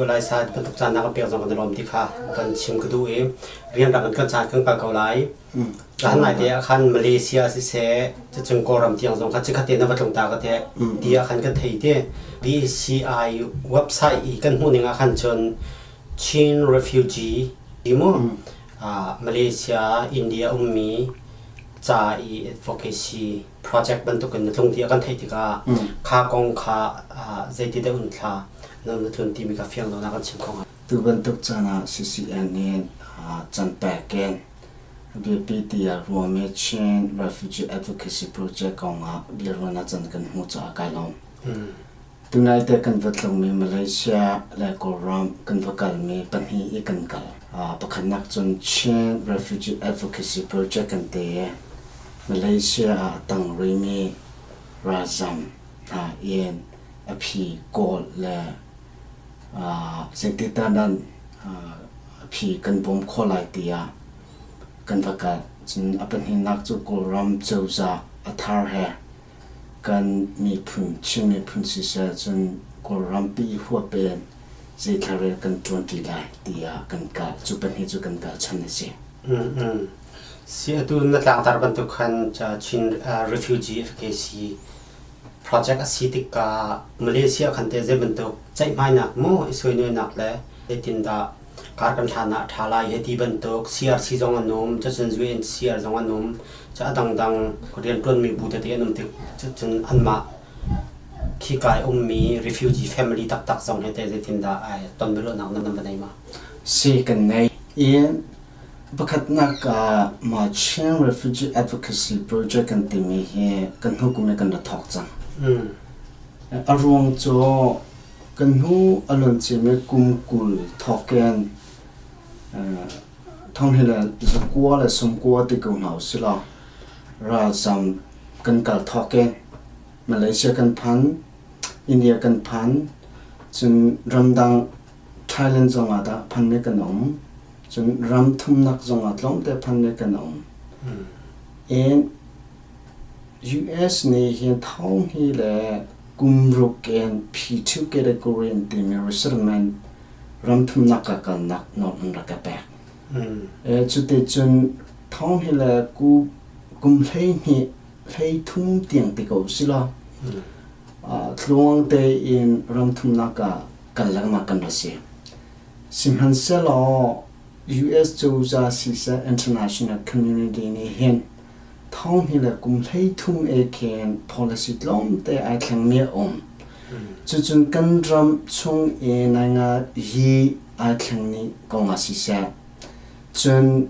Laisa bantuk caan na kan pek zong kan i lawm ti kha kan chim ka duh i rianrang in kan caan kan kal ko lai. Zahan nai te ah khan Malaysia siseh, cucun Kawlram tiang zong kha cikhat te na va tlung ta ka te ti ah khan kan thei te. BCI website i kan hmuh ning ah khan cun Chin refugee ti mu Malaysia, India ummi ca i advocacy project bantukin na tlung ti a kan theih tikah kha kong kha zeiti deuh in thla na tlun timi kha fiang lo na kan chim kho hnga. Tu bantuk caan ah CCN nih can pek in biapi tiah ruahmi Chin Refugee Advocacy Project kong ah biaruahnak can kan hmuh caah kai lawm. Tunaite kan va tlungmi Malaysia le Kawlram kan va kalmi pahnih i kan kal. Pakhatnak cun Chin Refugee Advocacy Project kan ti i Malaysia ah a tang rihmi ralzam hna in a phi kawl le zeiti nan a phi kan bawm khawh lai tiah kan va kal. Cun a pahnihnak cu Kawlram cozah a thar he kan miphun Chin miphun siseh cun Kawlrampi huap in zeithlarel kan ṭuanṭi lai tiah kan kal. Cu pahnih cu kan kal chan a si. Si atu na tlangtar bantuk khan Chin Refugee Advocacy Project a si tikah Malaysia khan te zei bantuk ceihmainak maw i suainuainak le zeitindah kar kan hlan ah a ṭha lai hei ti bantuk CRC zong an um, cucun UNHCR zong an um, cu a dangdang rianṭuanmi bu tete an um tik cucun anmah khika i ummi refugee family taktak zong he teh zeitindah ai ton biaruahnak nan va nei ma? Si kan nei. I pakhatnak ah mah Chin Refugee Advocacy Project kan timi hi kan hnu kum i kan ra thawk cang. A ruang cu Kan hnu a luan ciami kum 20 thawk in thonghni le zakua le sawmkua ti ko hna usih law ralzam kan kal thawk in Malaysia kan phan, India kan phan, cun ramdang Thailand zongah dah phanmi kan um, cun ram thumnak zongah tlawmte phanmi kan um. In US nih hin thonghni le kum ruk in P2 category an timi resettlement ram thumnak ka kalnak nawl an rak ka pek. Cuticun thonghni le kum 12 13 tiang ti ko si law tluang tein ram thumnak ah kal lengmang kan ra si. Sihmanhsehlaw US cozah siseh international community nih hin Thonghni le kum 13 e khin policy tlawmte ai thlengmi a um. Cucun kan ram chung i nainga hi ai thleng ni kong ah siseh, cun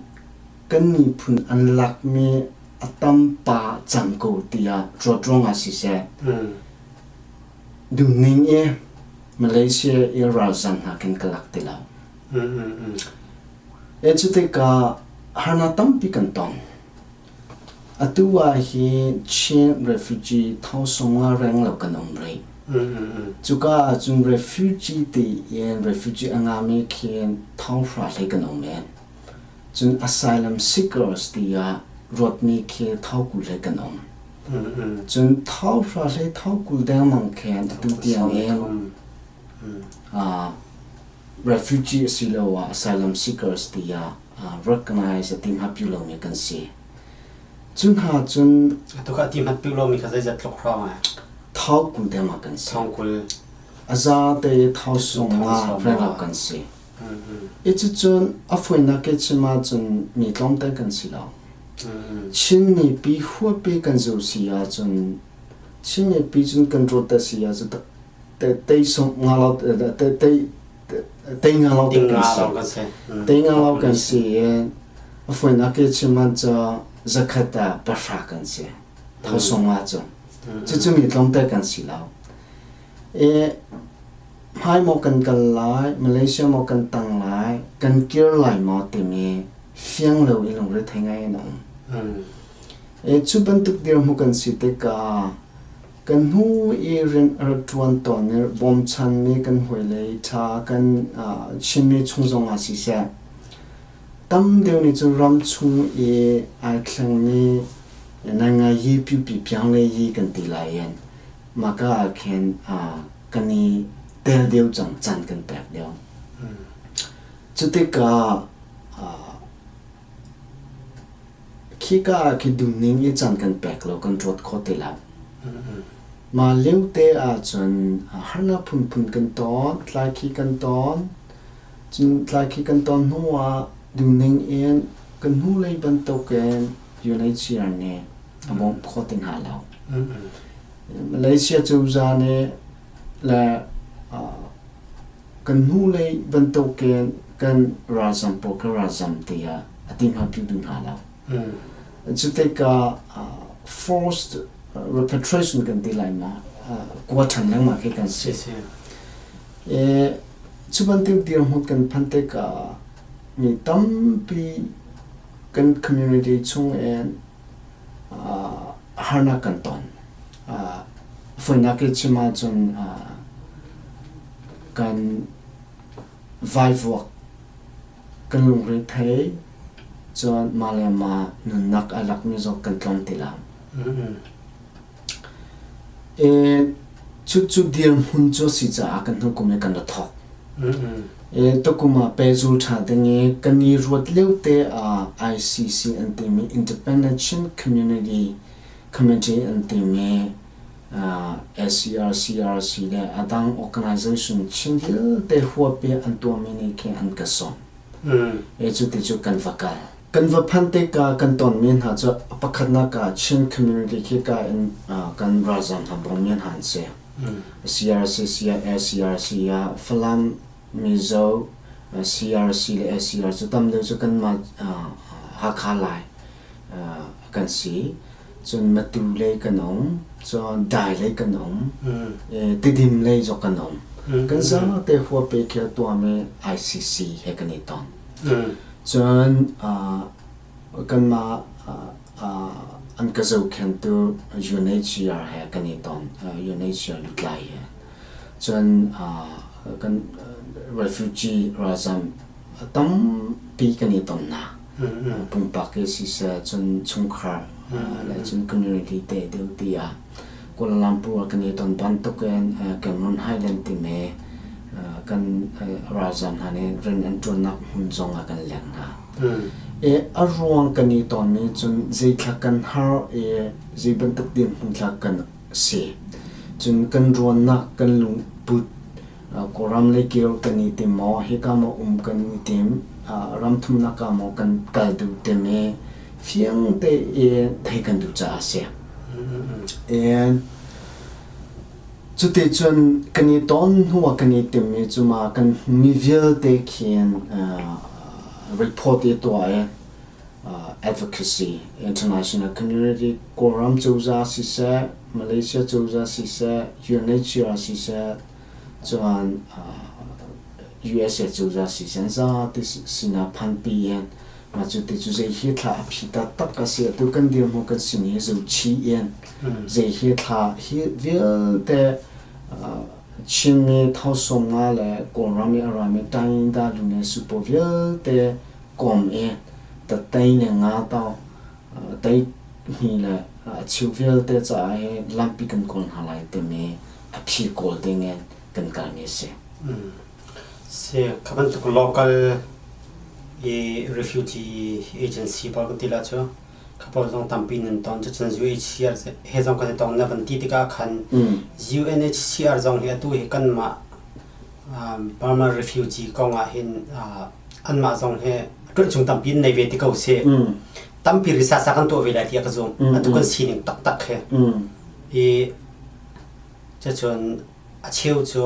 kan miphun an lakmi a tam pa cang ko tiah ruat ruangah siseh, duhning i Malaysia i ralzam hna khin ka lak ti lo. E cu tikah harnak tampi kan tong. Atu ah hin Chin refugee thongsong reng lo kan um rih. Cuka ahcun refugee tiin refugee a ngami khin thonghra hlei kan um men. Cun asylum seekers tiah ruatmi khi thokul hlei kan um. Cun thohra hlei thokul dengmang khin atu tiang in refugee asiloah asylum seekers tiah recognize a timhmat piu lomi kan si. Cu hna cun Atu ka timhmat piu lomi kha zeizat tluk hrawng ah? Thau kul dengmang kan si. Thong kul. A zate thau sung nga renglo kan si. I cucun a fawinak ke chim ahcun mi tlawmte kan si lo. Chin mipi huapi kan zo si ahcun Chin mipi cun kan ruat te si ahcun tei sung nga lo tei tei nga lo kan si tei nga lo kan si i a fawinak ke chim man cu zakhat ah pahra kan si thosung ah cun cucu mi tlawmte kan si lo i hmai maw kan kal lai Malaysia maw kan tang lai kan kir lai maw timi fiang lo i lungre thei ngai in um e cu bantuk dirhmun kan si tikah Kan hnu i rian a rak ṭuan tawn i bawmchanmi kan hawilei ṭha kan Chinmi chung zongah siseh, tam deuh nih cun ram chung i ai thlengmi naingai yi piupi piang le yi kan ti lai in mahka ah khin kan i tel. tel deuh cang, caan kan pek deuh. Cu tikah khika ah khi duhning i caan kan pek lo, kan ruat kho ti lo. Mah lio te ahcun harnak phunphun kan ton, tlaikhi kan ton. Cun tlaikhi kan ton hnu ah duhning in kan hnulei bantukin UNHCR nih a bawmh kho ti hna lo. Malaysia cozah nih le kan hnulei bantukin kan ralzam pawl kan ralzam tiah a ti hngaltu duh hna lo. Cu tikah forced repatriation kan ti lai ma, kua ṭhan lengmang khi kan si. Cu bantuk dirhmun kan phanh tikah mi tampi kan community chung in harnak kan ton. Fawinak i chim ahcun kan vaivuak kan lungre thei, cun mah le mah nunnak a lakmi zong kan tlawm ti lo. Cucu dirhmun cu a si caah kan hnu kum i kan ra thawk. Tukum ah pehzul ṭha ding i kan i ruat lio te ah ICC an timi Independent Chin Community Committee an timi SCR, CRC le a dang organization Chin vialte huap i an tuahmi nih khin an ka sawm. Cu ti cu kan va kal. Kan va phanh tikah kan tonmi hna cu a pakhatnak ah Chin community khika in kan ralzaam hna bawmmi hna an si. CRC, CRC ah Falam, Mizo, CRC le SCR cu tam deuh cu kanmah Hakha Lai kan si. Cun Matu lei kan um, cun Dai lei kan um, Tidim lei zong kan um. Kan zate huape khi a tuahmi ICC he kan i ton. Cun kanmah an ka zohkhenhtu UNHCR he kan i ton, UNHCR lutlai he. Cun kan refugee ralzam tampi kan i ton hna. Pumpak i siseh, cun chungkhar le cun community te deuh tiah Kuala Lumpur ah kan i ton bantukin Cameron Highland timi kan ralzam hna nih rian an ṭuannak hmun zong ah kan leng hna. A ruang kan i tonmi cun zeithla kan har i zei bantuk dirhmun thla kan si. Cun kan ruannak kan lungput Kawlram lei kir kan i tim maw, hika maw um kan i tim, ram thumnak ah maw kan kal duh timi fiang tein thei kan duh caah a si. And cuticun kan i ton hnuah kan i timmi cu ma kan mi vialte khin report i tuah i advocacy international community Kawlram cozah siseh, Malaysia cozah siseh, UNHCR siseh, cun USA cozah siseh zate sinah phanpi in mah cu ti cu zei hi thla a phi taktak a si, atu kan dirhmun kan sin hi zohchih in zei hi thla hi vialte Chinmi 15,000 le Kawlram i a rami Tainda lune supo vialte kawm i tatei le nga tau tei hni le a cheu vialte caah hi lampi kan kawl hna lai timi a phi kawl ding in kan kalmi a si. Si, kha bantuk local i refugee agency pawl kan ti la cu kha pawl zong tampi nan ton. Cucun UNHCR he zong kan i tong na van ti tikah khan UNHCR zong hi atu hi kanmah Burma refugee kong ah hin anmah zong hi ṭuanchung tampi in nei ve ti ko sih. Tampi risasa kan tuah ve lai tiah ka zumh. Atu kan sining taktak he. I cucun a cheu cu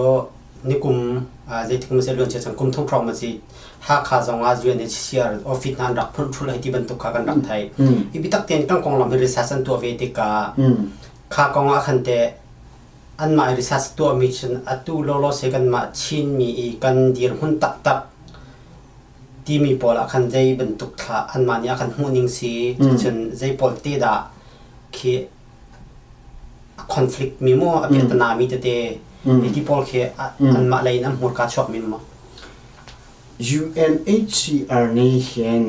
nikum zeitik maw luan cia cang kum thum hrawng ma si Hakha zong ah UNHCR office hna an rak phun thul hei ti bantuk kha kan rak theih. I biatak tein kan konglam hi research an tuah ve tikah kha kong ah khan teh anmah research tuahmi cun atu lawlaw se kanmah Chinmi i kan dirhmun taktak timi pawl ah khan zei bantuk thla anmah nih a kan hmuh ning si, cun zei pawl te dah khi conflict mi maw a piahtana mi tete ti pawl khi anmah lei in an hmurka chuak mi maw? UNHCR nih hin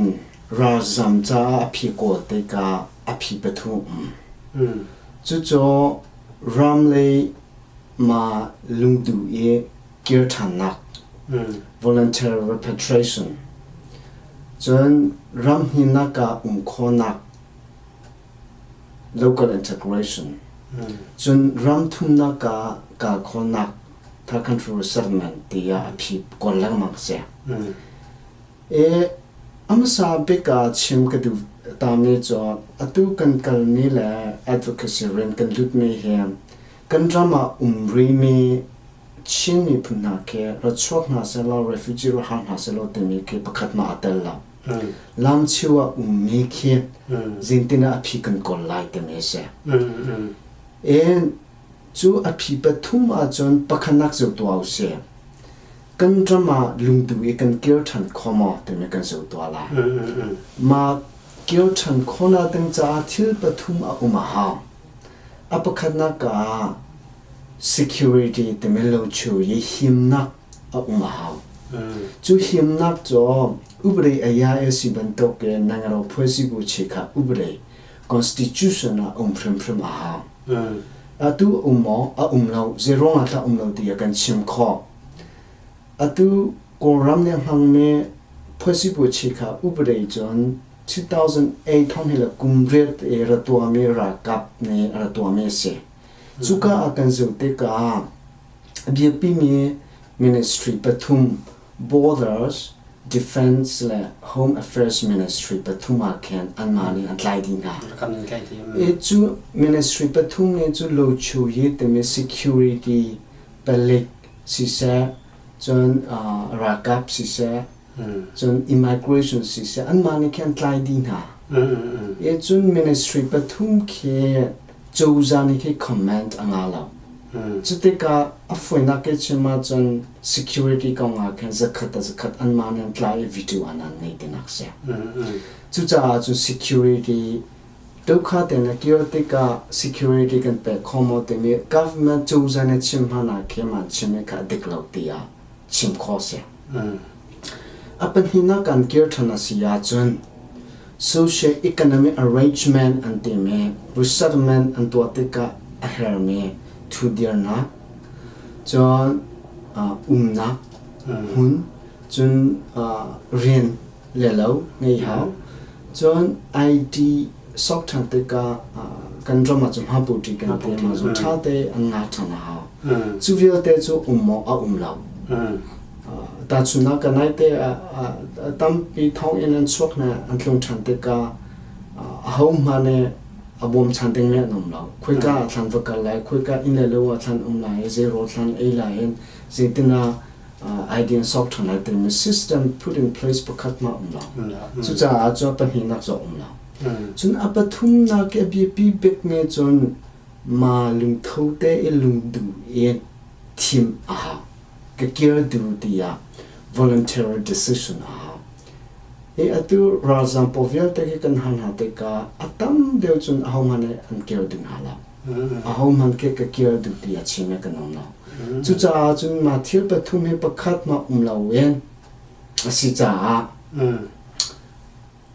ralzam caah a phi kawl tikah a phi pathum. Cucu ramlei ma lungduh i Kir ṭhannak, voluntary repatriation, cun ram hninak ah um khawhnak, local integration, cun ram thumnak ah kal khawhnak, third country resettlement tiah a phi kawl lengmang a si. E a hmasa bik ah chim ka duh tami cu atu kan kalmi le advocacy rian kan lutmi hi kan ram ah um rimi Chin miphun hna khi ra chuak hna sehlaw refugee ra har hna sehlaw timi khi pakhat mah a tel lo. Lamchiu ah ummi khi zintin ah a phi kan kawl lai timi a si. E cu a phi pathum ahcun pakhatnak zoh tuah usih. Kan ram ah lungtu i kan kir ṭhan kho maw timi kan zoh tuah lai. Mah kir ṭhan khawhnak ding caah thil pathum a um a hau. A pakhatnak ah security timi lochu i himnak a um a hau. Cu himnak cu upadi aya e si bantuk in nangro phuasi bu chi kha upadi constitution ah um hrimhrim a hau. Atu um maw a um lo zeruang ah dah um lo ti a kan chim khawh. Atu Kawlram nih a hmangmi phuasi bu chi kha upadi cun 2008 thong hi le kum riat i ra tuahmi ralkap nih a ra tuahmi a si. Cuka ah kan zoh tikah a biapimi ministry pathum Borders, Defense le Home Affairs Ministry pathum ah khin anmah nih an tlai dih hna. I cu ministry pathum nih cu lochu hi timi security palik siseh, cun ralkap siseh, cun immigration siseh anmah nih khin an tlai dih hna. I cun ministry pathum khi cozah nih khi comment a ngah lo. Cutikah a fawinak ke chim ahcun security kong ah khin zakhat a zakhat anmah nih an tlai i video an an ngei tinak si. Cucaah cun security tukha te na kir tikah security kan pek kho maw timi government cozah nih chim hmanh ah khi man chim i kha a dik lo tiah chim khawh si. A pahnihnak kan kir ṭhan a si ahcun social economic arrangement an timi resettlement an tuah tikah a hermi thudirnak, cun umnak hmun, cun rian le lo ngei hau, cun IT sok ṭhan tikah kan ram ah cun hmapuṭi kan ti ma cu ṭha te an ngah ṭhan a hau. Cu vialte cu um maw a um lo. Tahchunhnak ka naite ah tampi thonginn an chuak hna an tlung ṭhan tikah ahohmanh nih a bawmchan ding le an um lo. Khoika ah thlan va kal lai, khoika inn le lo ah thlan um lai, zei rawl thlan ei lai in zeitin ah idea sok ṭhan lai timi system put in place pakhat mah um lo. Cucaah cu a pahnihnak zong um lo. Cun a pathumnak i a biapi bikmi cun ma lungtho te i lungduh in thim a hau. Ka kir duh tiah voluntary decision a hau. Hi atu ralzaam pawl vialte khi kan hal hna tikah a tam deuh cun ahohmanh nih an kir ding hna lo. Ahohmanh khi ka kir duh ti a chim i kan um lo. Cucaah cun mah thil pathum hi pakhat mah um loin a si caah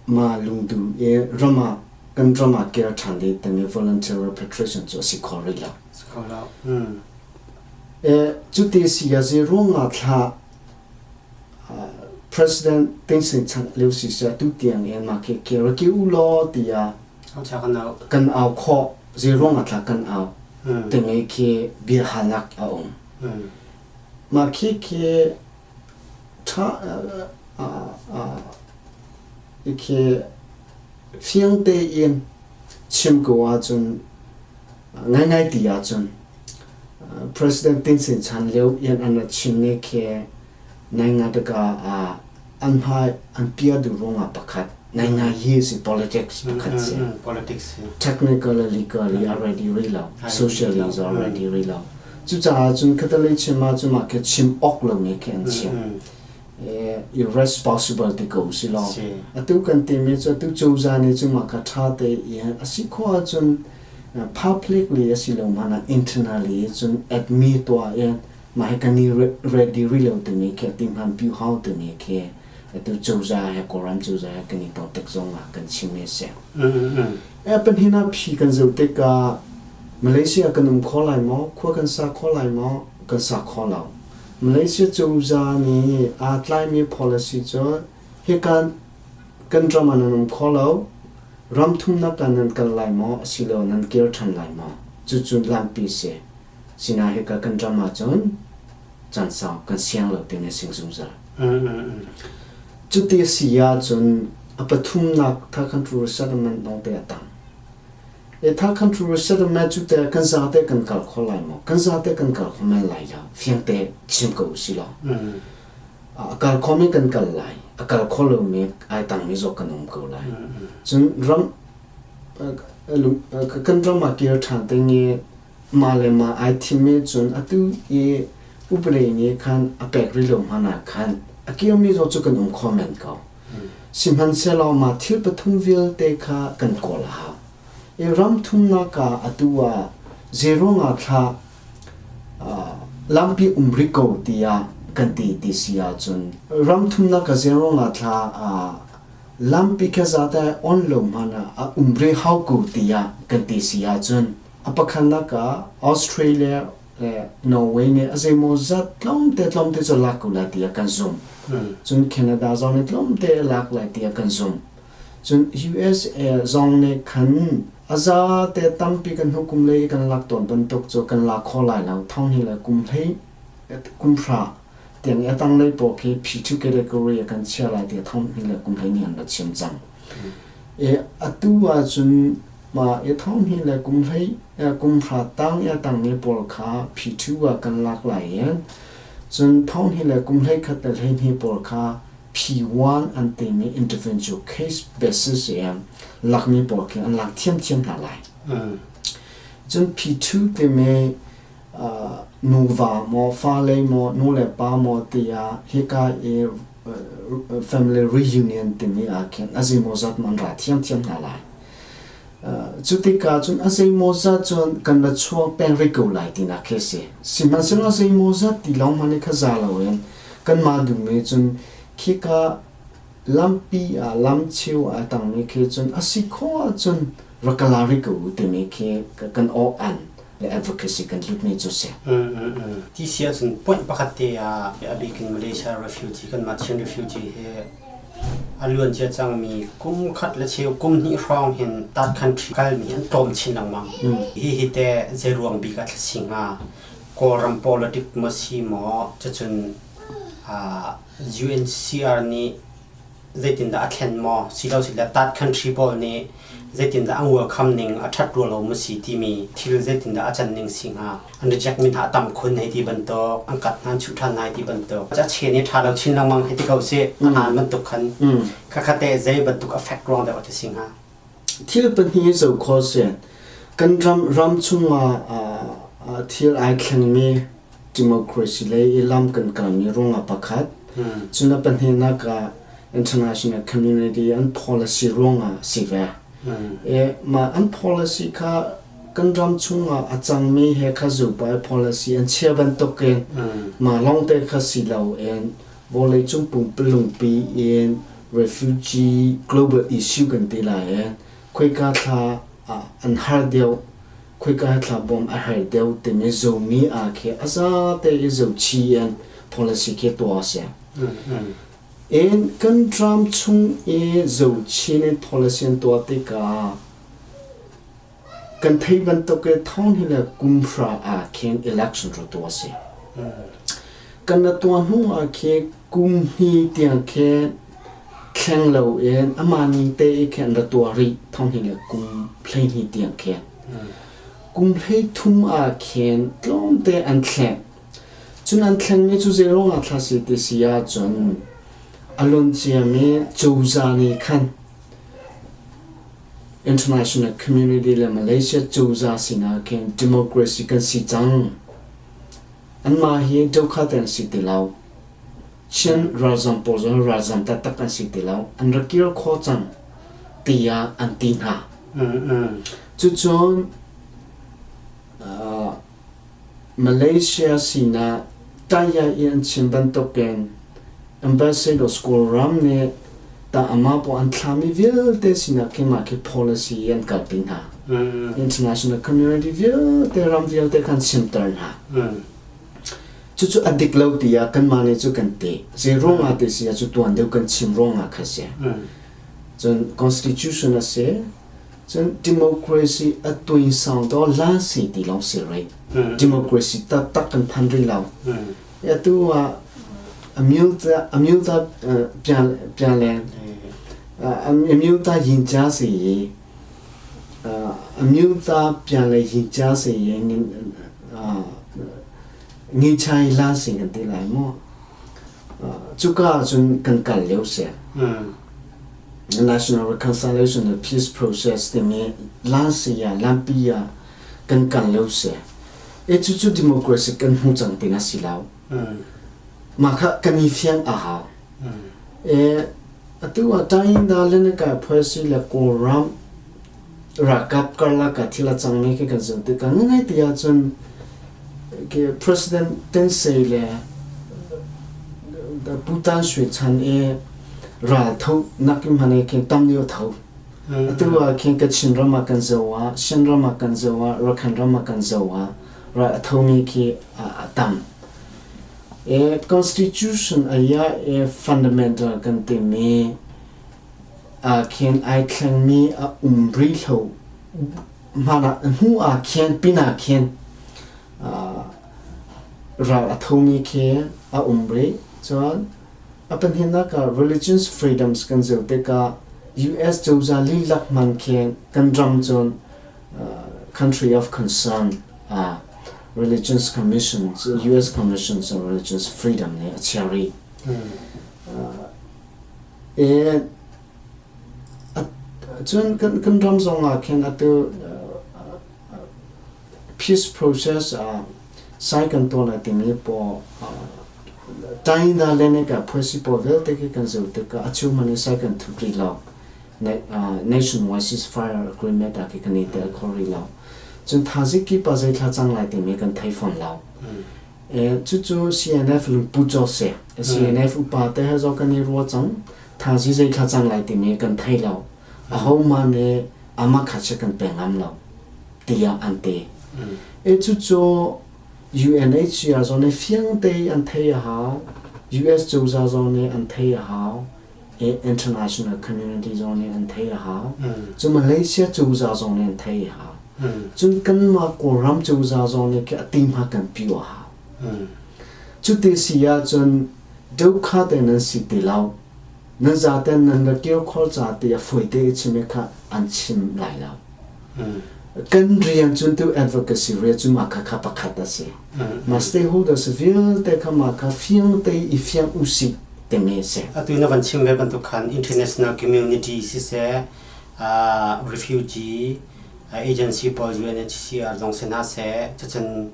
mah lungduh i ram ah kan ram ah kir ṭhan ding timi volunteer repatriation cu a si kho rih lo. Si kho lo. Cuti si a zi ruangah thla President Thein Sein chan lio siseh tutiang in mah khi kir ki u law tiah kan au khawh zei ruangah thla kan au timi khi biahalnak a um. Mah khi khi ṭha khi fiang tein chim ko ahcun ngaingai ti ahcun President Thein Sein chan lio in an rak chimmi khi naingataka ah an hmai an pia duh ruangah pakhat naingai hi si politics pakhat si. Politics si. Technically, legally already rih lo. Socially is already rih lo. Cucaah cun Catholic chim ahcun mah khi chim awk lomi khi an chim. Irresponsible ti ko si law. Atu kan timi cu atu cozah nih cu mah kha ṭha tein a si khawh ahcun publicly a si lo hmanh ah internally cun admit tuah in mah hi kan i ready rih lo timi khi ti hman piu hau timi khi atu cozah he Kawlram cozah he kan i ton tik zong ah kan chim a si. Pahnih ah phi kan zoh tikah Malaysia kan um kho lai maw? Khua kan sa kho lai maw? Kan sa kho lo. Malaysia cozah nih aa tlaimi policy cu hika kan ram ah nan um kho lo, ram thumnak ah nan kal lai maw asilo nan kir ṭhan lai maw? Cucu lampi si. Sinain hika kan ram ahcun caan sau kan siang lo timi a sing zungzal. Cuti a si ahcun a pathumnak third country resettlement lawngte a tang. E third country resettlement cu teh kan zate kan kal kho lai maw? Kan zate kan kal kho men lai lo. Fiangte chim ko usih law. A kal khomi kan kal lai. A kal kho lomi ai tangmi zong kan um ko lai. Cun ram kan ram ah kir ṭhan ding i mah le mah ai thimmi cun atu i upade nih khan a pek rih lo hmanh ah khan a kirmi zong cu kan um kho men ko. Sihmanhsehlaw mah thil pathum vialte kha kan kawl a hau. I ram thumnak ah atu ah zeiruangah thla lampi um rih ko tiah kan ti ti si ahcun ram thumnak ah zeiruangah thla lampi kha zate on lo hmanh ah a um rih hau ko tiah kan ti si ahcun a pakhatnak ah Australia le Norway nih a zeimawzat tlawmte tlawmte cu lak ko lai tiah kan zumh. Cun Canada zong nih tlawmte lak lai tiah kan zumh. Cun USA zong nih khan a zate tampi kan hnu kum lei i kan lak tawn bantuk cu kan lak kho lai lo. Thong hi le kum hlei kum hra tiang i a tanglei pawl khi P2 category ah kan chia lai tiah thong hi le kum hlei nih an ra chim cang. E atu ahcun mah i thong hi le kum hlei kum hra tang i a tangmi pawl kha P2 ah kan lak lai i cun thong hi le kum hlei khat le hlei hnih pawl kha P1 an timi individual case basis in lakmi pawl khi an lak thiamthiam hna lai. Cun P2 timi nuva maw fale maw nu le pa maw tiah hika i family reunion timi ah khin a zeimawzat man ra thiamthiam hna lai. Cu tikah cun a zeimawzat cun kan ra chuak peng rih ko lai tinak khi a si. Sihmanhsehlaw zeimawzat ti lawng hmanh hi kha za loin kanmah duhmi cun khika lampi ah lamcheu ah a tangmi khi cun a si khawh ahcun rak ka la rih ko u timi khi kan aw an le advocacy kan hlutmi cu si. Ti si ahcun point pakhat te ah a bik in Malaysia refugee kanmah Chin refugee hi a luan cia cangmi kum khat le cheu kum hnih hrawng hin third country kalmi an tlawm chin lengmang. Hi hi te zeiruang bik ah thlasi hnga Kawlram politic maw si maw cucun UNHCR nih zeitindah a thlen maw silosile third country pawl nih zeitindah an welcome ning a ṭhat rua lo maw si timi thil zeitindah a can ning si hnga an reject mi hna a tam khun hei ti bantuk an kat hna an chuh ṭhan hna hei ti bantuk a chen i ṭha lo chin lengmang hei ti ko sih a hmaan bantuk khan khakhat te zei bantuk effect ruang deuh a si hnga. Thil pahnih zoh kho si. Kan ram ram chungah thil ai thlengmi democracy lei i lam kan kalmi ruangah pakhat, cun a pahnihnak ah international community an policy ruangah si ve. E, mah an policy kha kan ram chungah a cangmi he kha zupai policy an chia bantukin mah lawngte kha si loin vawleicung pumpulungpi in refugee global issue kan ti lai i khoika thla an har deuh khoika thla bawm a har deuh timi zomi ah khi a zate i zochi in policy khi tuah a si. In kan ram chung i zochin in policy an tuah tikah kan thei bantuk i thong hi le kum hra ah khin election ro tuah a si. Kan na tuah hnu ah khi kum hnih tiang khi thleng lo in amah ning te i khin ra tuah rih thong hi le kum 12 tiang khin. Kum 13 ah khin tlawmte an thleng. Cun an thlengmi cu zeiruang ah thla si ti si ahcun a luanciami cozah nih khan international community le Malaysia cozah sinah khin democracy kan si cang. Anmah hi dokhat an si ti lo. Chin ralzam pawl zong ralzam taktak an si ti lo. An rak kir kho cang tiah an ti hna. Cucun Malaysia sinah taya i an chim bantukin Ambassador School ram nih ta ama pawl an thlami vialte sinah khi mah khi policy an kalpi hna. International community vialte ram vialte khan chimter hna. Cucu a dik lo tiah kanmah nih cu kan ti. Zei ruangah ti si ah cu tuan deuh kan chim ruangah kha si. Cun constitution a si. Cun democracy a tuinsang do lan si ti lawng si rih. Democracy taktak kan phan rih lo. Atu ah amyota pian le amyota yin cha si i amyota pian le yin cha si i ngichai la si kan ti lai maw? Cuka ahcun kan kal lio si. National Reconciliation and Peace Process timi lansi ah lampi ah kan kal lio si. E cucu democracy kan hmu cang ti na si lo. Mah kha kan i fiang a hau. E atu ah Tainda le na kai phuai le Kawlram ralkap karlak ah thil a cangmi khi kan zoh tikah ngai ti ahcun ke President Thein Sein le Pu Tan Sui chan i ral tho nak in hmanh khin tam deuh tho. Atu ah khin Kachin ram ah kan zoh ah, Shan ram ah kan zoh ah, Rakhine ram ah kan zoh ah ral a thomi khi a tam. E constitution aya e fundamental kan timi ah khin ai thlengmi a um rihlo hmana hnu ah khin pin ah khin ral a thomi khi a um rih. Cun a pahnihnak ah religious freedoms kan zoh tikah US cozah lilak hman khin kan ram cun country of concern religious commission US Commission on Religious Freedom nih a chia rih. Cun kan ram zong ah khin atu peace process ah sai kan tuah lai timi pawl China le nih ka phuasi pawl vialte khi kan zoh tikah a cheu hmanh in sai kan thut rih lo. Nationwide ceasefire agreement ah khi kan i tel kho rih lo. Cun thazik kip ah zei thla cang lai timi kan thei fawn lo. Cucu CNF lungput cu a si. CNF upa te he zong kan i ruah cang. Thazi zei thla cang lai timi kan thei lo. Ahohmah nih amah kha che kan pe ngam lo tiah an ti. Cucu UNHCR zong nih fiang tein an thei a hau. US cozah zong nih an thei a hau. International community zong nih an thei a hau. Cu Malaysia cozah zong nih an thei a hau. Cun kanmah Kawlram cozah zong nih khi a ti hma kan piu a hau. Cuti si ahcun dokha te nan si ti lo. Nan zaten nan ra kio khol ca ti a fawi te i chim i kha an chim lai lo. Kan rian cun tu advocacy rian cu mah kha kha pakhat a si. Mah stakeholders vialte kha mah kha fiang te i fiang usih timi a si. Atu na van chim ve bantuk khan international community siseh, refugee agency pawl UNHCR zong si hna seh, cucun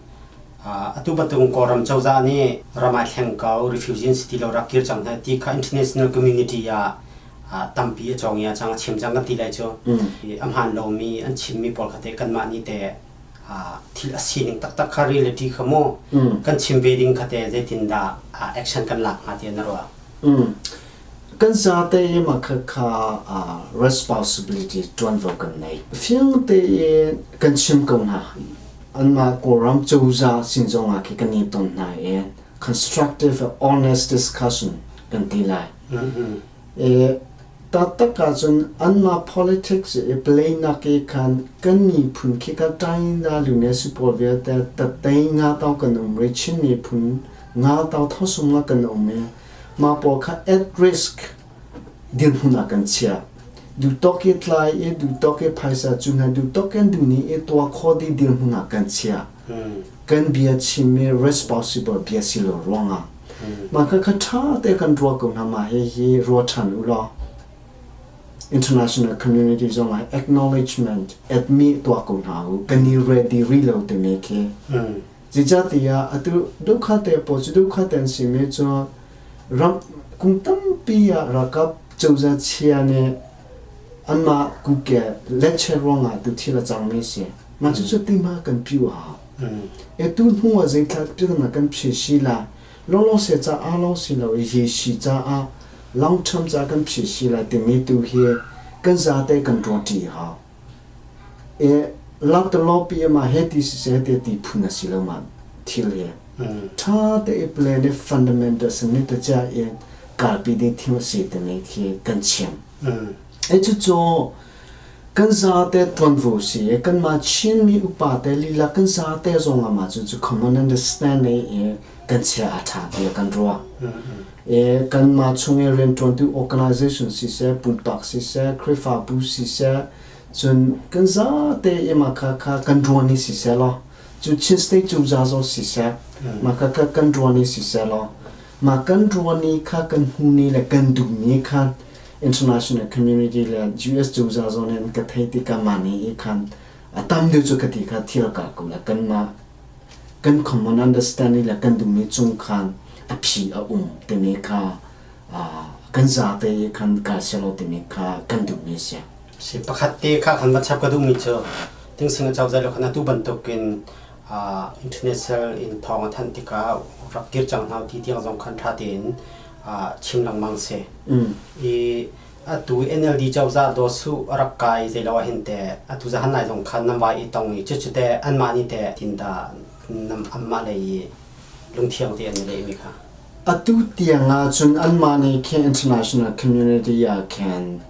atu bantuk Kawlram cozah nih ram ah thleng ko, refugee an si ti lo, rak kir cang hna ti kha international community ah tampi a cawng i a cang a chim cang kan ti lai cu. A hmaan lomi an chimmi pawl kha teh kanmah nih teh thil a sining taktak kha reality kha mu kan chim ve ding kha teh zeitindah action kan lak hnga ti na ruah? Kan zate i mah khakha responsibility ṭuanvo kan nei. Fiang tein kan chim ko hna. Anmah Kawlram cozah sin zongah khi kan i ton hna i constructive honest discussion kan ti lai. Taktak ahcun anmah politics i play nak i khan kan miphun khi ka ṭainda lune pawl vialte tatei nga tau kan um ri Chin miphun nga tau thosum nga kan um i mah pawl kha at risk dirhmun ah kan chiah. Duhtawk i tlai i duhtawk i phaisa cu hna duhtawk in duhni i tuah khawh dih dirhmun ah kan chiah. Kan bia chim i responsible bia si lo ruangah mah kha kha ṭha te kan ruah ko hna mah hihi ruah ṭhan u law international community zong ah acknowledgement admit tuah ko hna u kan i ready rih lo timi khi Zeicahtiah atu dohkhate pawl cu dohkhate an simi cu ram kum tampi ah ralkap cozah chia nih anmah kuke letche ruangah tu thil a cangmi a si. Mah cucu tima kan piu a hau. E tu hnu ah zeithla na kan phi si la lawlaw se caah lawng si lo i hi si caah long term ca kan phi si lai timi tu hi kan zate kan ruahṭi a hau. E laktalaw pi ma he ti siseh te ti phun a si lo ma thil hi. Tha te i plan i fundamental sani te cha in kalpi ding thil si timi khi kan chim. E cu cu kan zate tuanvo si i kanmah Chinmi upa te lila kan zate zong ah mah cu cu common understanding i kan chia a ṭha tiah kan ruah. E kanmah chung i rianṭuantu organization siseh, pumpak siseh, Khrihfabu siseh, cun kan zate i mah kha kha kan ruan i siseh law, cu Chin State cozah zong siseh, mah kha kha kan ruan i siseh law, mah kan ruan i kha kan hmu ni le kan duh ni khan international community le US cozah zong nih an ka theih tikah mah nih i khan a tam deuh cu ka ti kha thil ka ko le kanmah kan common understanding le kan duhmi cung khan a phi a um timi kha kan zate i khan kal selaw timi kha kan duhmi a si. Si pakhat te kha kan va chap ka duhmi cu tingsing a cozah le khan atu bantukin international in thawng a thanh tikah rak kir cang hna ti tiang zong khan ṭha tein chim lengmang si. I atu NLD cozah daw su rak kai zei lo ah hin te atu zahan nai zong khan nam vai i tong i cucu te anmah nih te tin da nam anmah lei i lungthiang te an i leh mi kha. Atu tiang ah cun anmah nih khin international community ah khin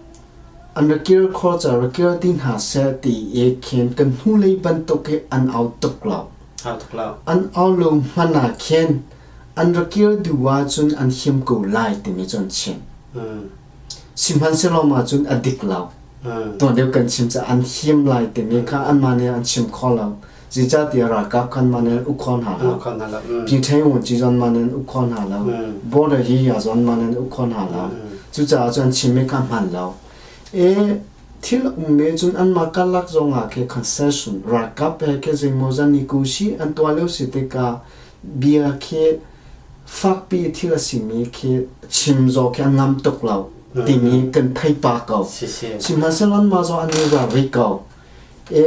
an ra kir khawh ca ra kir ti hna seh ti i khin kan hnulei bantuk hi an au tuk lo. Au tuk lo. An au lo hmanh ah khin an ra kir duh ahcun an him ko lai timi cu an chim. Sihmanhsehlaw mah cun a dik lo. Tuan deuh kan chim caah an him lai timi kha anmah nih an chim kho lo. Zeicahtiah ralkap khan mah nih an uk kho hna lo. Pyiṭheng vunci zong mah nih an uk kho hna lo. Border hi ya zong mah nih an uk kho hna lo. Cucaah cun an chimmi kha hman lo. E thil ummi cun anmah karlak zongah khi concession ralkap he khi zeimawzat negotiate an tuah lio si tikah bia khi fakpi thil a simi khi chim zaw khi a ngam tuk lo timi kan thei pa ko. Sihmanhsehlaw anmah zong an i ral rih ko. E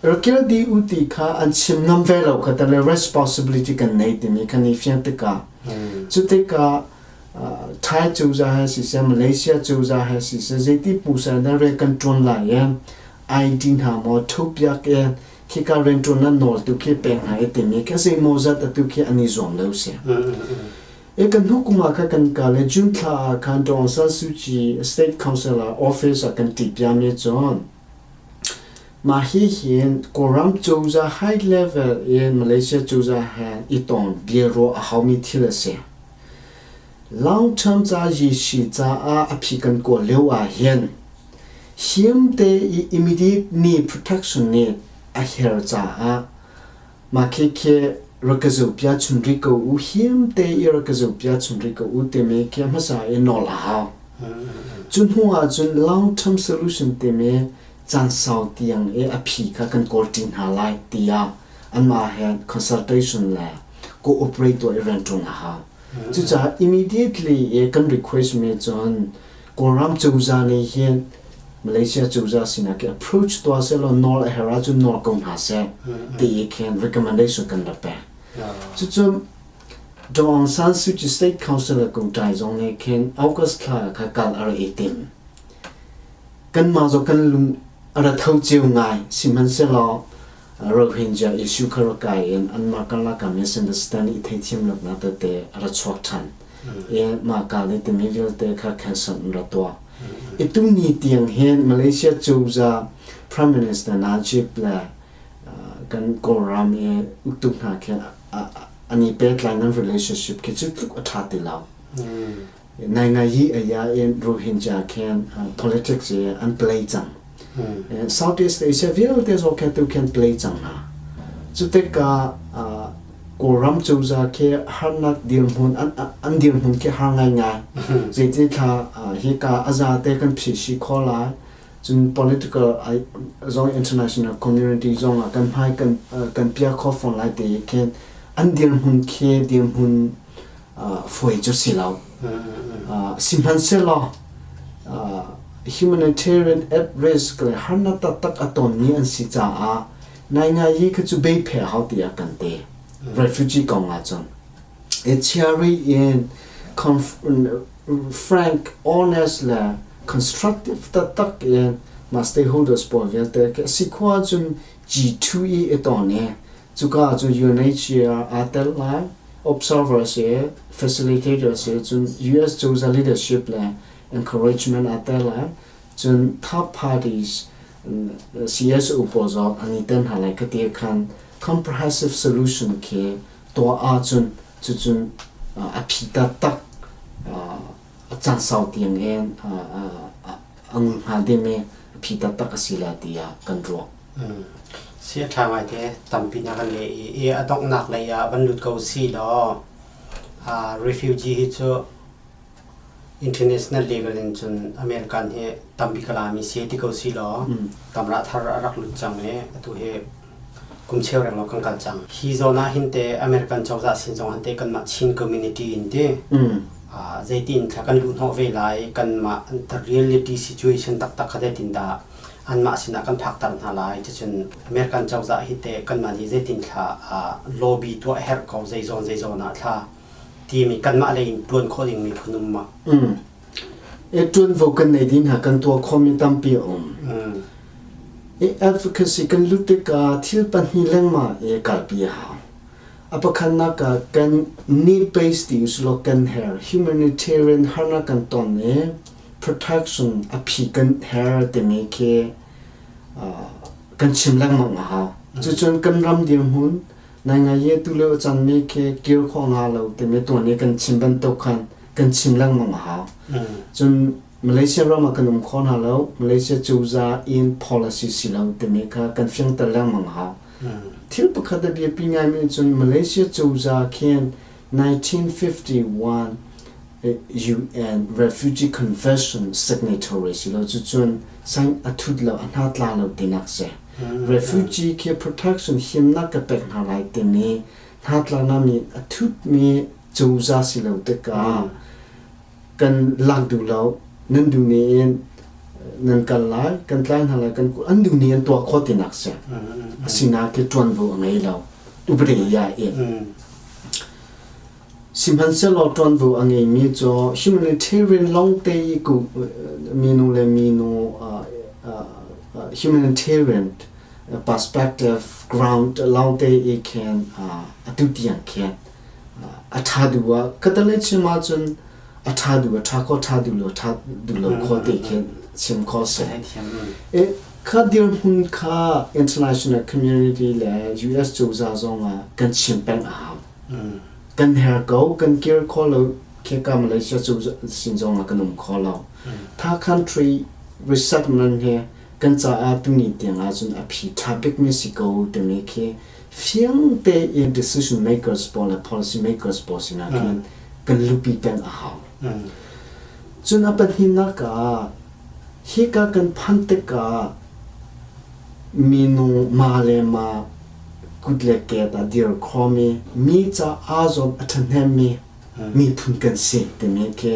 rakil di u ti kha an chim ngam ve lo kha tale responsibility kan nei timi kan i fiang tikah cu tikah Thai cozah he siseh Malaysia cozah he siseh zeiti pusa na re kan ṭuan lai e ID hna maw thupiak e khika rianṭuan na nawl tu khi pek hna i timi khi zeimawzat atu khi an i zuam lo si. E kan hnu kum ah kha kan kal i June thla ah khan Daw Aung San Suu Kyi State Council ah office ah kan ṭipiami cun mah hi hin Kawlram cozah high level in Malaysia cozah he i tong biaruah a haumi thil a si. Long term ca yishi caah a phi kan kawl lio ah hin Himte i immediate need protection nih a her caah mah khikhi rak ka zohpiak chun rih ko u, himte i rak ka zohpiak chun rih ko u timi khi a hmasa i nawl a hau. Cu hnu ahcun long term solution timi caan sau tiang i a phi kha kan kawl ṭi hna lai tiah anmah he consultation le cooperate tuah i rianṭuan a hau. Cucaah immediately i kan request mi cun Kawlram cozah nih hin Malaysia cozah sinah khi approach tuah sehlaw nawl a herh ahcun nawl ko hna seh ti i khin recommendation kan rak pek. Cucu Daw Aung San Suu Kyi State Council le Kungṭai zong nih khin August thla kha kal a rak i tim. Kanmah zong kan lung a ra tho cio ngai sihmanhsehlaw Rohingya issue kha rak kai in anmah karlak ah misunderstanding i theithiam lonak tete a ra chuak ṭhan. I mah ka nih timi vialte kha cancel an ra tuah. I tuni tiang hin Malaysia cozah Prime Minister Najib le kan Kawlram i uktu hna khi an i pehtlai nan relationship khi cu tluk a ṭha ti lo. Nai hi aya in Rohingya khin politics i an play cang. Southeast Asia vialte zong khin tu khin play cang hna. Cu tikah Kawlram cozah khi harnak dirhmun an dirhmun khi har ngaingai. Zeiti thla hika a zate kan phisi kho lai. Cun political zong international community zong ah kan hmai kan kan pia kho fawn lai te khin an dirhmun khi dirhmun fawi cu si lo. Sihmanhsehlaw humanitarian at risk le harnak taktak a tonmi an si caah naingai hi kha cu bei phe hau tiah kan ti. Refugee kong ahcun. A theory in frank, honest le constructive taktak in mah stakeholders pawl vialte khi a si khua cun G2E i ton i Cuka ah cun UNHCR aa tel lai, observer si, facilitator si, cun US cozah leadership le encouragement aa tel lai. Cun third parties CSO pawl zong an i tel hna lai ka ti khan comprehensive solution khi tuah ahcun cucun a phi taktak a caan sau tiang in a ngun hnga ding i a phi taktak a si lai tiah kan ruah. Si a ṭha ngaite tampi na kan leh i a donghnak lei ah van lut ko si law refugee hi cu international level in cun American hi tampi ka lami si ti ko si law tamra thar a rak lut cang i atu hi kum cheu reng lo kan kal cang. Hi zawn ah hin te American cozah sin zong han te kanmah Chin community in ti zeitin thla kan luh hnawh ve lai, kanmah the reality situation taktak kha zeitin dah anmah sinah kan phakter hna lai. Cucun American cozah hi te kanmah nih zeitin thla lobby tuah herh ko zeizawn zeizawn ah thla timi kanmah lei in tuan khawh ding mi phun um ma? E ṭuanvo kan nei ding hna kan tuah khawhmi tampi a um. E advocacy kan lut tikah thil pahnih lengmang e kalpi a hau. A pakhatnak ah kan need based ti usulaw kan her humanitarian harnak kan ton i protection a phi kan her timi khi kan chim lengmang a hau. Cucun kan ram dirhmun nai ngai ye tu lio canmi khi kir khawh nga lo timi tuan i kan chim bantuk khan kan chim lengmang a hau. Cun Malaysia ram ah kan um kho hna lo, Malaysia cozah in policy si lo timi kha kan fiangter lengmang a hau. Thil pakhat a biapi ngaimi cun Malaysia cozah khin 1951 UN Refugee Convention signatory si lo cucun sang a thut lo a hna tla lo tinak si. Refugee khi protection himnak ka pek hna lai timi hnatlaknak mi a thutmi cozah si lo tikah kan lak duh lo, nan duh ni in nan kal lai, kan tlai hna lai, kan an duh ni in tuah khawh tinak si. Asinain khi ṭuanvo a ngei lo. Upade ya in. Sihmanhsehlaw ṭuanvo a ngeimi cu humanitarian lawngte i minu le minu humanitarian perspective ground lawngte i khin atu tiang khin a ṭha duh ah ka chim ahcun a ṭha duh a ṭha kho ṭha duh lo ṭha duh lo kho te khin chim kho si. Kha dirhmun kha international community le US cozah zong ah kan chim peng a hau. Kan her ko, kan kir kho lo, kheka Malaysia cu sin zong ah kan um kho lo. Tha country resettlement he kan caah tuni tiang ahcun a phi ṭha bikmi si ko timi khi fiang tein decision makers pawl le policy makers pawl sinah khin kan lupi peng a hau. Cun a pahnihnak ah hika kan phan tikah minung ma le ma kut le ke ah dir khomi mi ca aa zawn a ṭhahnemmi miphun kan si timi khi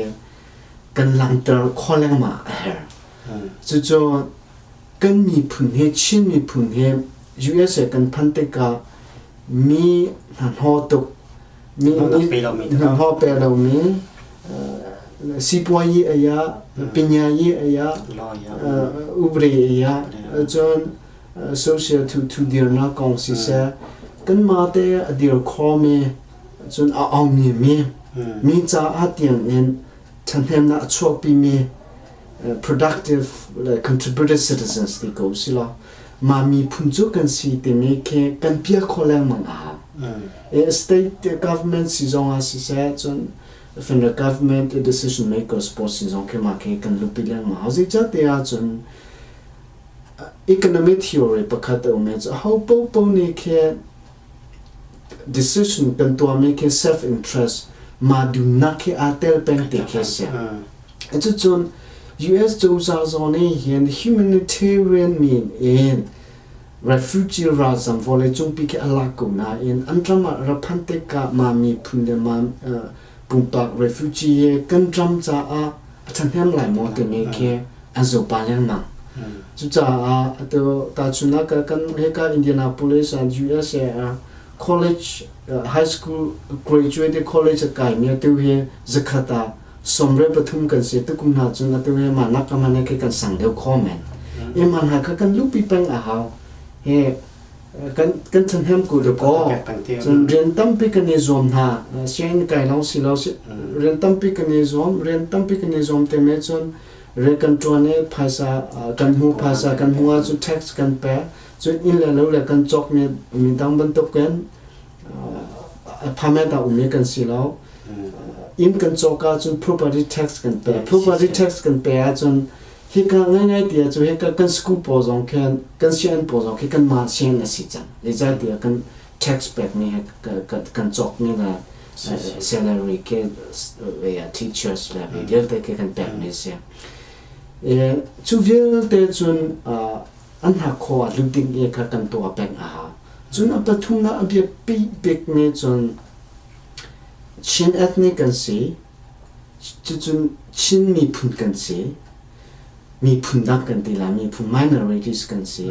kan langhter khawh lengmang a herh. Cucu kan miphun he Chin miphun he USA kan phanh tikah mi hnahnawh tuk mi hnahnawh pe lomi sipuayi aya pinyayi aya ubre aya cun social thu thu dirnak kong siseh kanmah te a dir khomi cun a aumi mi mi caah tiang in ṭhahnemnak a chuakpimi productive le contributed citizens ti ko sila mah miphun cu kan si timi khi kan piah khawh lengmang a hau. State government si zong ah siseh cun federal government decision makers pawl sin zong khi mah khi kan lupi lengmang hau. Zeicahtiah ahcun economic theory pakhat a um i cu ho paohpaoh nih khi decision kan tuahmi khi self interest mah duhnak khi aa tel peng ti khi a si. Cucun US cozah zong nih hin humanitarian min in refugee ralzam vawleicung pi khi a lak ko nain an ram ah ra phan tikah mah miphun le mah pumpak refugee hi kan ram caah a ṭhahnem lai maw timi khi an zopa lengmang. Cucaah atu tahchun ah kan hika Indianapolis ah USA ah college high school graduate college a kaimi atu hi zakhat ah 73 kan si tukum hna cun atu hi mah nak ka man khi kan sang deuh kho men. E mah hna kha kan lupi peng a hau. He Kan kan ṭhahnem ko dakaw. Cun rian tampi kan i zuam hna. Sianginn kai lawng si lo, rian tampi kan i zuam, rian tampi kan i zuam te me cun rian kan ṭuan i phaisa kan hmu, phaisa kan hmu ahcun tax kan pek. Cun inn le lo le kan cawk mi midang bantukin apartment ah ummi kan si lo. Inn kan cawk ahcun property tax kan pek. Property tax kan pek ahcun hika ngaingai ti ahcun hika kan school pawl zong khin kan sianginn pawl zong khi kanmah sianginn a si cang. Zeicahtiah kan tax pekmi he kan cawkmi le salary ke teachers le vialte ke kan pekmi a si. Cu vialte cun an hnakhaw ah lut ding i kha kan tuah peng a hau. Cun a pathumnak a biapi bikmi cun Chin ethnic kan si, cucun Chin miphun kan si, miphun dang kan ti lai, miphun minorities kan si,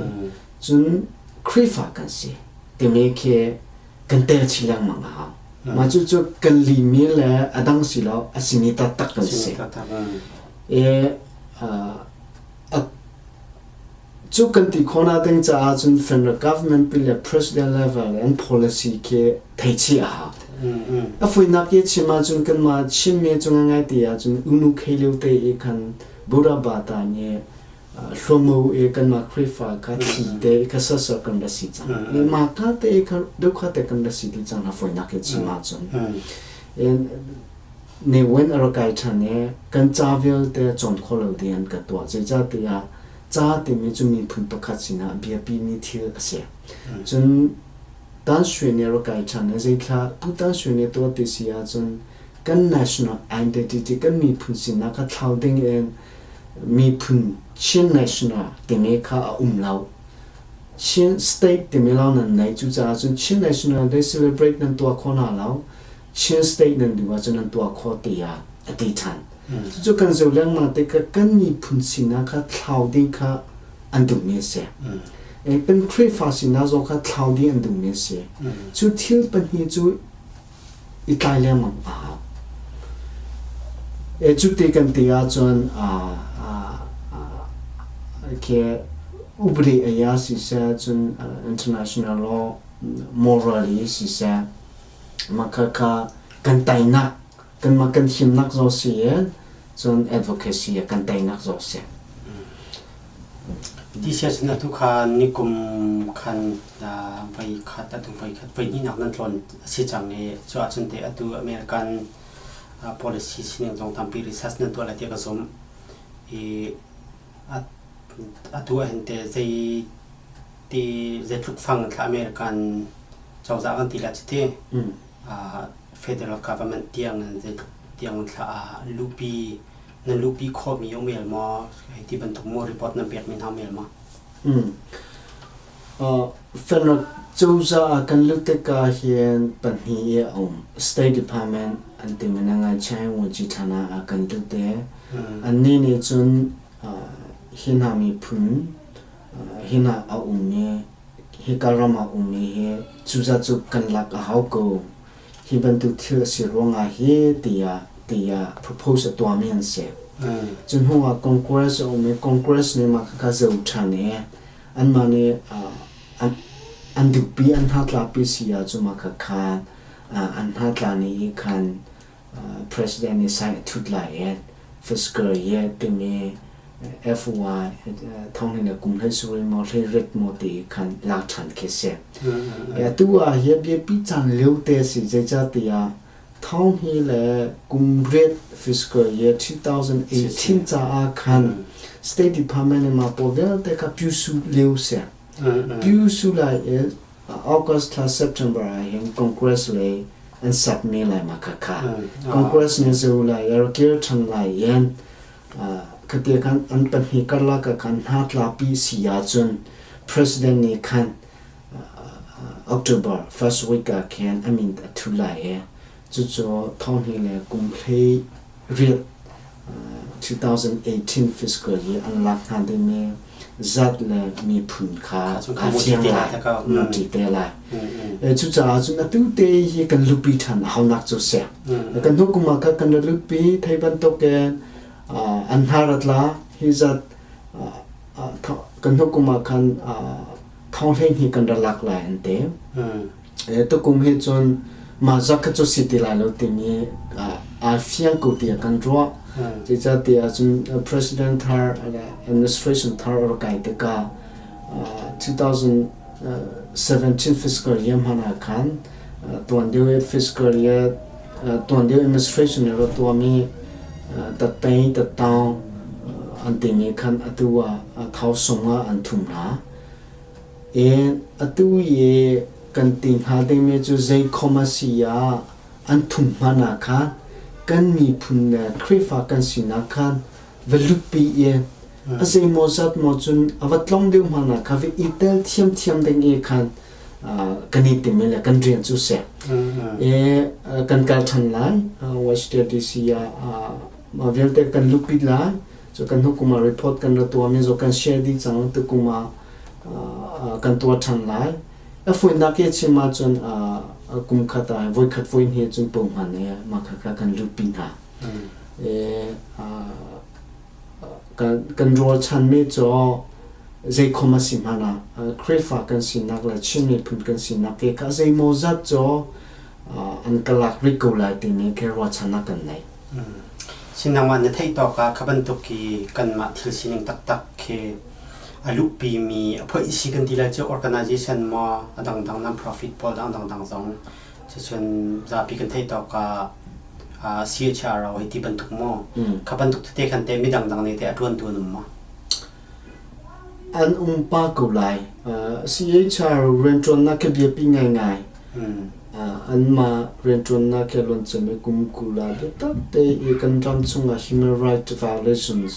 cun Khrihfa kan si timi khi kan tel chih lengmang a hau. Mah cucu kan limi le a dang si lo, a simi taktak kan si. I Cu kan ti khawhnak ding caah cun federal government pi le president level an policy khi theichih a hau. A fuinak i chim ahcun kanmah Chinmi cu ngai ti ahcun unu khei lio te i khan Buddha Bata nih hluamu i kanmah Khrihfa kha thi te i kha sasar kan ra si cang. Mah ka te i kha deuh te kan ra si ti cang na fuinak i chim ahcun. Ne Win a ra kai ṭhan i kan ca vialte cawn khawh lo ding an ka tuah. Zeicahtiah ca timi cu miphun pakhat sinah biapimi thil a si. Cun Tan Sui nih a ra kai ṭhan i zeithla Pu Tan Sui nih tuah ti si ahcun kan national identity kan miphun sinak kha thlau ding in miphun Chin national timi kha a um lo. Chin state timi lawng nan nei. Cucaah cun Chin National Day celebrate nan tuah khawh hna lo. Chin state nan duh ahcun nan tuah khawh tiah a ti ṭhan. Cucu kan zoh lengmang tikah kan miphun sinak kha thlau ding kha an duhmi a si. Kan Khrihfa sinak zong kha thlau ding an duhmi a si. Cu thil pahnih cu i tlai lengmang a hau. Cu ti kan ti ahcun khi upadi aya siseh cun international law morally siseh mah khakha kan teinak kanmah kan himnak zong si i cun advocacy ah kan teinak zong si. TCS na tu kha nikum khan voi khat atu voi khat voi hnihnak nan tlawn a si cang i cu ahcun te atu American policy sining zong tampi research nan tuah lai tiah ka zumh i atu ahhin te zei ti zeitluk fang thla American cozah kan ti la chiti federal government tiang in zeitluk tiang thla lupi nan lupi khawhmi um el maw hei ti bantuk maw report nan pekmi hna um el maw? Federal cozah ah kan lut tikah hin pahnih i a um. State Department an timi na ngai China Wuji Thana ah kan lut i annih nih cun hi hna miphun hi hna a ummi hika ram ah ummi hi cuzat cu kan lak a hau ko. Hi bantuk thil a si ruangah hi tiah tiah propose a tuahmi an si. Cu hnu ah Congress a um i Congress nih mah khakha zoh ṭhan i anmah nih an duhpi an hnatlakpi si ahcun mah khakha an hnatla ni i khan President nih sign a thut lai i fiscal year timi FY thong le kum hlei suri maw hlei ret maw ti khan lak ṭhan khi si. Atu ah hi biapi caan lio te si zeicahtiah thong hi le kum riat fiscal year 2018 caah khan State Department nih mah pawl vialte kha pyusu lio si. Pyusu lai i August thla September ah hin Congress lei an sakmi lai ma kha kha Congress nih zo lai i kir ṭhan lai in khate khan an pahnih karlak ah khan hna-tlapi si ahcun President nih khan October first week ah khin a min a thu lai i cucu thonghnih le kum hlei riat 2018 fiscal year an lak hnga dingmi zat le miphun kha aa fiang lai ti te lai. Cucaah cun atu te hi kan lupi ṭhan a haunak cu si. Kan hnu kum ah kha kan ra lupi thei bantukin an hnar a tla hi zat kan hnu kum ah khan Thong 12 kan ra lak lai an ti. Tukum hi cun mah zat kha cu si ti lai lo timi aa fiang ko tiah kan ruah. Zeicahtiah cun President thar le administration thar a rak kai tikah 2017 fiscal year hmanh ah khan tuan deuh i fiscal year tuan deuh administration nih rak tuahmi tattei tattaung an timi khan atu ah thau sung ah an thum hna. Atu i kan ti hnga dingmi cu zeikhom a si ah an thum hmanh ah khan kan miphun le Khrihfa kan sinak khan va lutpi i a zeimawzat maw cun a va tlong deuh hmanh ah khan va i tel thiamthiam ding i khan kan i tim i le kan rian cu si. Kan kal ṭhan lai Washington DC ah mah vialte kan lutpi lai. Cu kan hnu kum ah report kan ra tuahmi zong kan share dih cang. Tukum ah kan tuah ṭhan lai. A fawinak i chim ahcun kum khat ah voikhat voi hnih cun pohman i mah khakha kan lutpi hna. Kan rualchanmi cu zeikhom a si hmanh ah Khrihfa kan sinak le Chin miphun kan sinak te kha zeimawzat cu an ka lak rih ko lai timi khi ruahchannak kan nei. Sinangmah na theih tawk ah kha bantuk khi kanmah thil sining taktak khi a luhpimi a phoih si kan ti lai cu organization maw a dangdang non-profit pawl dang dangdang zong cucun zapi kan theih tawk ah CHRO hei ti bantuk maw kha bantuk tete khan te midang dang nih te a ṭuantu an um maw? An um pa ko lai. CHR rianṭuannak khi biapi ngaingai. Anmah rianṭuannak he luanciami kum 20 ah biatak tein kan ram chungah human rights violations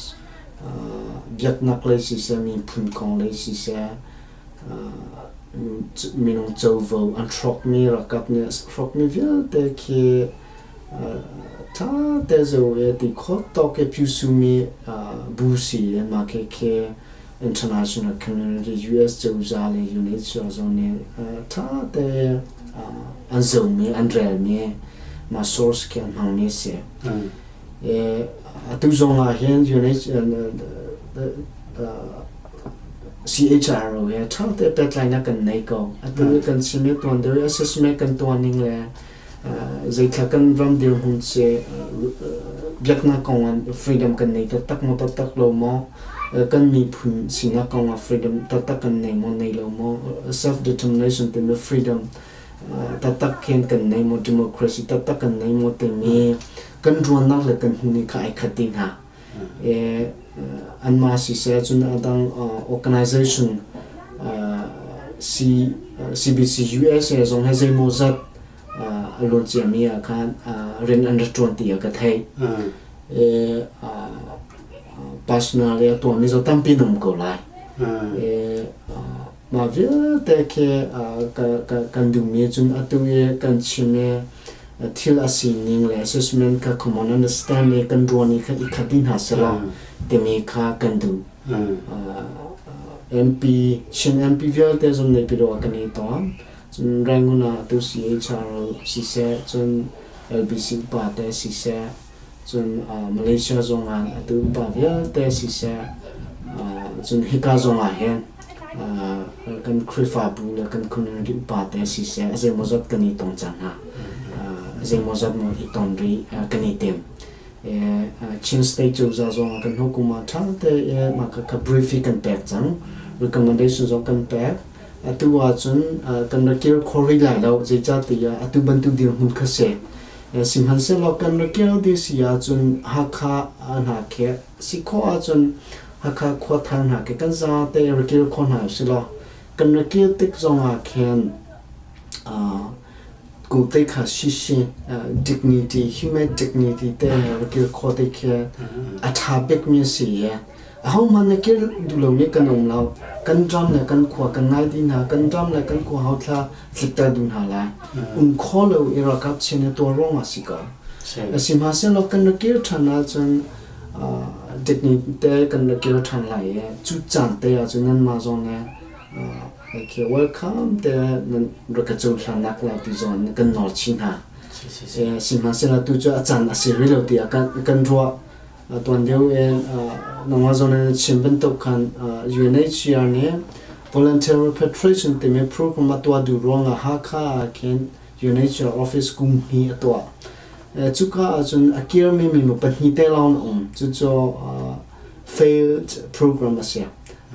biaknak lei siseh, miphun kong lei siseh, minung covo an hrawkmi ralkap nih a hrawkmi vialte khi ṭha te zoh i ti khawh tawk i pyusumi bu si i mah khi international community US cozah le UNHCR zong nih ṭha te an zohmi an relmi mah source khi an hmangmi a si. Atu zong ah hin CHRO he ṭha te pehtlainak kan nei ko. Atu kan chim i tuan deuh i assessment kan tuah ning le zeithla kan ram dirhmun si biaknak kong ah freedom kan nei taktak maw taktak lo maw kan miphun sinak kong ah freedom taktak kan nei maw nei lo maw self determination timi freedom taktak khin kan nei maw democracy taktak kan nei maw timi kan ruannak le kan hmuhning kha ai khat dih hna anmah siseh cun adang organization CBC USA zong he zeimawzat a luan ciami ah khan rian an ra ṭuan ti ah ka theih. Personal a tuahmi zong tampi an um ko lai. Mah vialte khi kan duhmi cun atu i kan chim i thil a sining le assessment kha common understand i kan ruan i kha i khat dih hna selaw timi kha kan duh. MP Chin MP vialte zong Naypyidaw ah kan i ton. Cun Rangoon ah atu CHR siseh, cun LBC upa te siseh, cun Malaysia zong ah atu upa vialte siseh, cun hika zong ah hin kan Khrihfabu le kan community upa te siseh, a zeimawzat kan i tong cang hna. A zeimawzat maw i ton rih kan i tim. Chin State cozah zong ah kan hnu kum ah ṭha tein mah kha brief hi kan pek cang. Recommendation zong kan pek. Atu ahcun kan ra kir kho rih lai lo. Zeicahtiah atu bantuk dirhmun kha si. Sihmanhsehlaw kan ra kir dih si ahcun Hakha hna khi si khawh ahcun Hakha khua thar hna khi kan zate ra kir kho hna usilaw kan ra kir tik zong ah khin kum te kha sisi dignity human dignity te he ra kir kho te khi a ṭha bikmi a si i ahohmanh na kir duh lomi kan um lo. Kan ram le kan khua kan ngai dih hna, kan ram le kan khua hauthla tlikter duh hna lai. Um kho lo i ralkap chin i tuar ruangah si ko. Sihmanhsehlaw kan ra kir ṭhan ahcun dignity te kan ra kir ṭhan lai i cu caan te ahcun nanmah zong nih okay, welcome te nan rak ka cohlannak lai ti zong kan nawl chih hna. Sihmanhsehlaw tu cu a caan a si rih lo tiah kan ruah. Tuan deuh in nangmah zong in chim bantuk khan UNHCR nih Volunteer repatriation timi program a tuah duh ruangah Hakha ah khin UNHCR office kum hnih a tuah. Cuka ahcun a kirmi minu pahnih te lawng an um. Cucu failed program a si.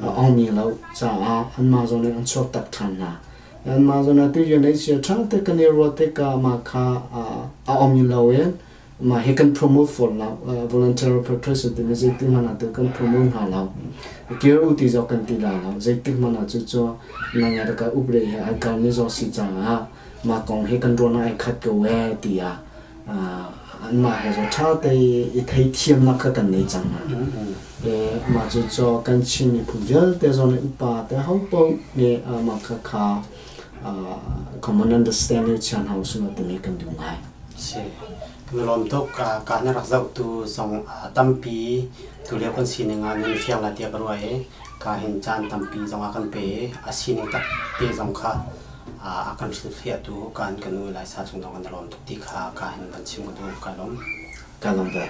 A ongmi lo caah anmah zong nih an chuak tak ṭhan hna. Anmah zong nih atu UNHCR ṭha te kan i ruah tikah mah kha a ong lo in mah hi kan promote fawn lo. Volunteer repatriation timi zeitik hmanh ah tu kan promote hna lo. Kir u ti zong kan ti la lo. Zeitik hmanh ah cucu nang ka up le he ai kalmi zong si caah mah kong hi kan ruahnak ai khat ko ee tiah anmah he zong ṭha te i theithiamnak kha kan nei cang hna. Mah cu cu kan Chin miphun vialte zong nih upa te ho paoh nih mah kha kha common understanding chia hna usih law timi kan duh ngai. Si. Kan i lawm tuk. Ka na rak zohtu zong tampi tulio kan sining ah nan i fiang lai tiah ka ruah i ka hin caan tampi zong a kan pe i a sining tak te zong kha a kan hrilhfiahtu kan kan u Laisa cung zong kan i lawm tuk ti kha ka hin van chim ka duh. Ka lawm. Ka lawm ve.